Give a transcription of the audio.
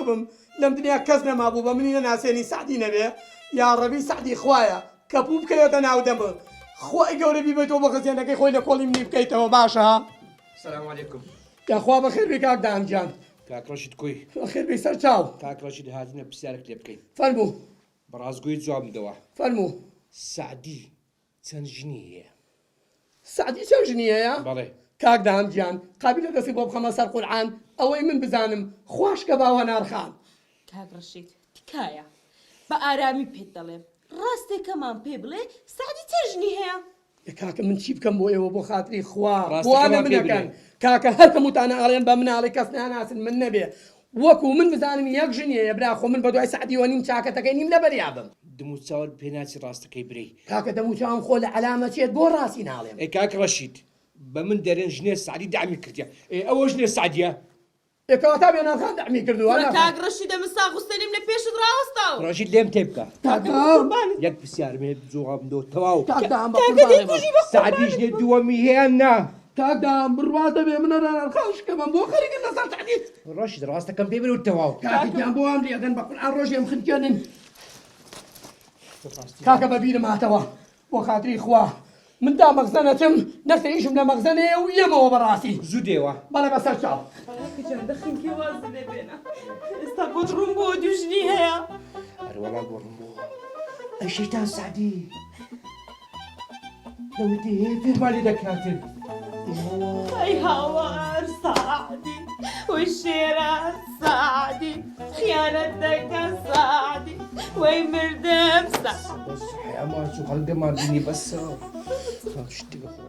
بم لەم دنیا کەس نەمابوو بە منی نەناسێنی سەعدی نەبێ یاڕەبی سەعدی خوایە کەپوو بکەوێتە ناو دەمت خوای گەورە بیبەیتەوە بۆ خزێنەکەی خۆی لە کۆڵی منی بکەیتەوە باشە. سلام علیکم. یاخوا بەخێر بێی کاک دان گیان. کاک ڕەشید کوی. بەخێر بێی سەرچاو. کاک ڕەشید هاتینە پرسیارێک لێ بکەین. فەرموو. بە ڕاستگۆیی جوابم بدەوە. فەرموو. سەعدی چەند ژنی هەیە؟ سەعدی چەند ژنی هەیە؟ بەڵێ. کاک دان گیان قابیلە دەستی بۆ بخەمە سەر قورعان ئەوەی من بزانم خواشکە باوە نارخان. کاک ڕەشید تکایە بە ئارامی پێت دەڵێم ڕاستێکەمان پێ بڵێ سەعدی چەند ژنی هەیە؟ ئێ کاکە من چی بکەم بۆ ئێوە بۆ خاتری خوا ڕاستەکەمان وانە پێ منەکەن بلێ. کاکە هەر هەمووتانە ئەڵێن بە مناڵی کەس ناناسن من نەبێ وەکو من بزانم یەک ژنی هەیە برا خۆ من بەدوای سەعدیوە نیم چاکەتەکەی نیم لەبەریا بم. دموچاوت پێ ناچی ڕاستەکەی برێی. کاکە دەموچاوم خۆ لە عەلامە چێت بۆ ڕاستی ناڵێم. ئێ کاک ڕەشید بە من دەرێن ژنێ سەعدی دەعمی کردیە ئێ ئەوە ژنێ سەعدیە؟ ئێ کەواتە بێنازخان دەعمی کردووە کوڕە کاک ڕەشیدە من ساغ و سەلیم لە پێشت ڕاوەستاوم. ڕەشید لێم تێ بکە. کاک دام. یەک پرسیارم هەیە جوابم بدەوە تەواو. کاک دام بە کاکە قوربانێ بم. دەیکوژی بە سەعدی قوربانت ژنێ بم. دووەمی هەیە یان نا؟ کاک دام بڕوات دەبێ من نارخان شکەمەم بۆ خەریکن لەسەر سەعدی. ڕەشید ڕاستەکەم پێ بێ و تەواو. کاکە گیان بۆ وام لێ ئەدەن بە قورئان ڕۆژێ ئەمخنکێنن. کاکە بە بیرم هاتەوە بۆ خاتری خوا من تا مەخزەن ئەچم نەختێ ئیشم لە مەخزەن هەیە و یەمەوە بەڕاستی. زوو دێوە. بەڵێ بەسەر چاو. کاکە جان دەخنکێ وازت لێ بێنە ئێستا بۆت ڕوون بۆوە دوژنی هەیە. ئەرەوەڵا بۆ ڕوون بۆوە. ئەی شەیتان سەعدی لەوەی دێ فێرمان لێ دەکاتن. ئەی هاوار سەعدی وەی شێرە سەعدی خیانەت دەکا سەعدی وەی مردم سەعدی. بەس حەیامان چوو خەڵک دەمان بینی بەسە. شتی بخۆ.